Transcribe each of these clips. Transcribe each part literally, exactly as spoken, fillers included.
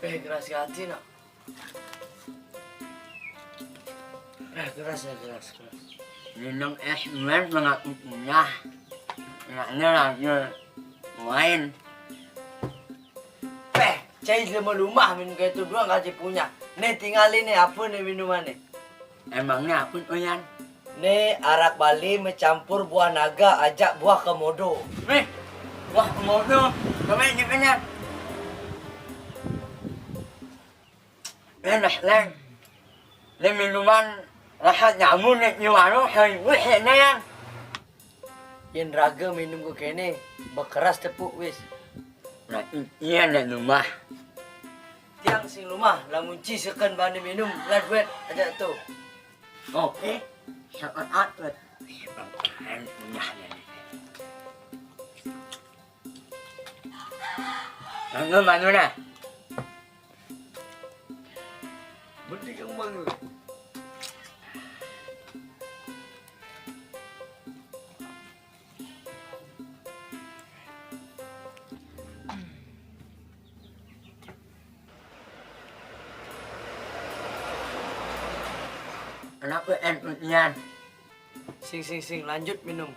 Eh, keras hati, nak. Eh, keras ya, keras, keras. Minum es men mengaku punya. Enaknya lagi main. Eh, cai lima lumah minum kayak itu doang kasih punya. Nih, tinggalin nih, apa nih minuman nih? Emangnya apa tuh, Yan? Nih, arak Bali mencampur buah naga ajak buah komodo. Nih, buah komodo. Coba ini, Yan. Enak, Leng. Ini minuman rasa jamu nih, di warung, seribu sih, Yan. Yen raga minum ku kene, bekeras tepuk wis. Nah, i-, iya, nak lumah. Tiang sing lumah, lamun ci seken bani minum, lad wet aja tu. Oke, sangat atlet. Apaan punyahnya nih? Lalu mana nah? Berhenti kamu bangun. Kenapa en nian? Sing, sing, sing, lanjut minum.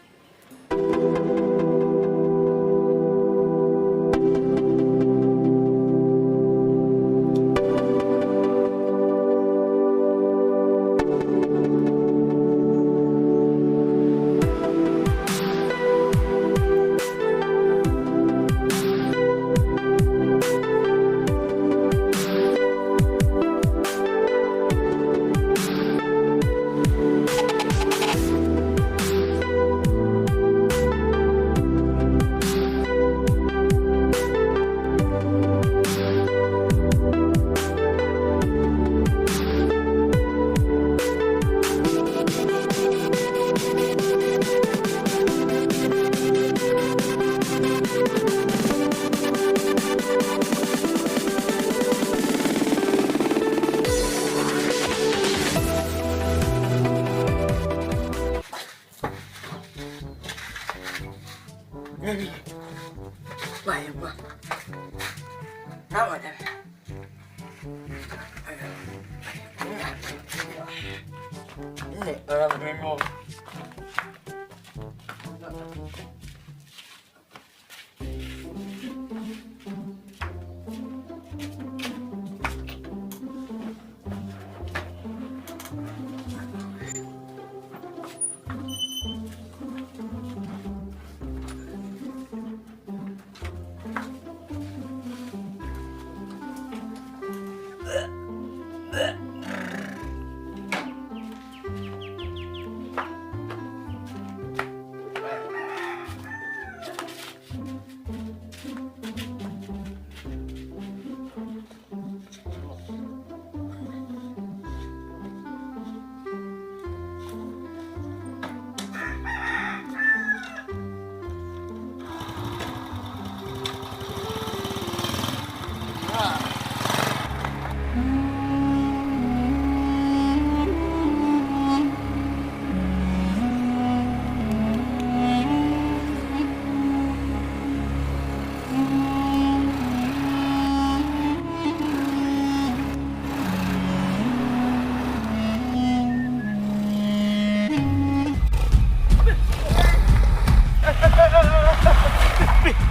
Baik, Pak. Tahu, Pak. Ini orang minum.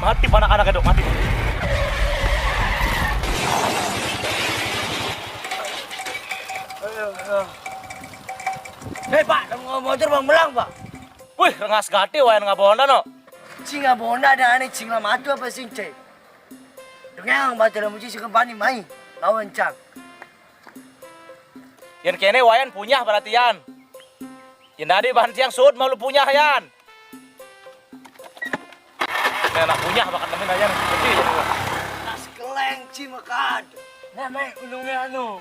Mati anak-anak itu, mati. Hei, Pak, kamu motor bang belang, Pak. Wih, rengas gati wayan ngabonda no. Cing ngabonda ada ane cing lamatu apa sing, cai? Dengang baca lamun cing sing kembani mai lawan cang. Yan kene wayan punyah perhatian. Yan dadi bahan tiang sud malu punyah yan. Ini anak punyah bakat nemen aja nih. Kecil ya. Nas keleng cing mekad. Nah, mai gunungnya anu.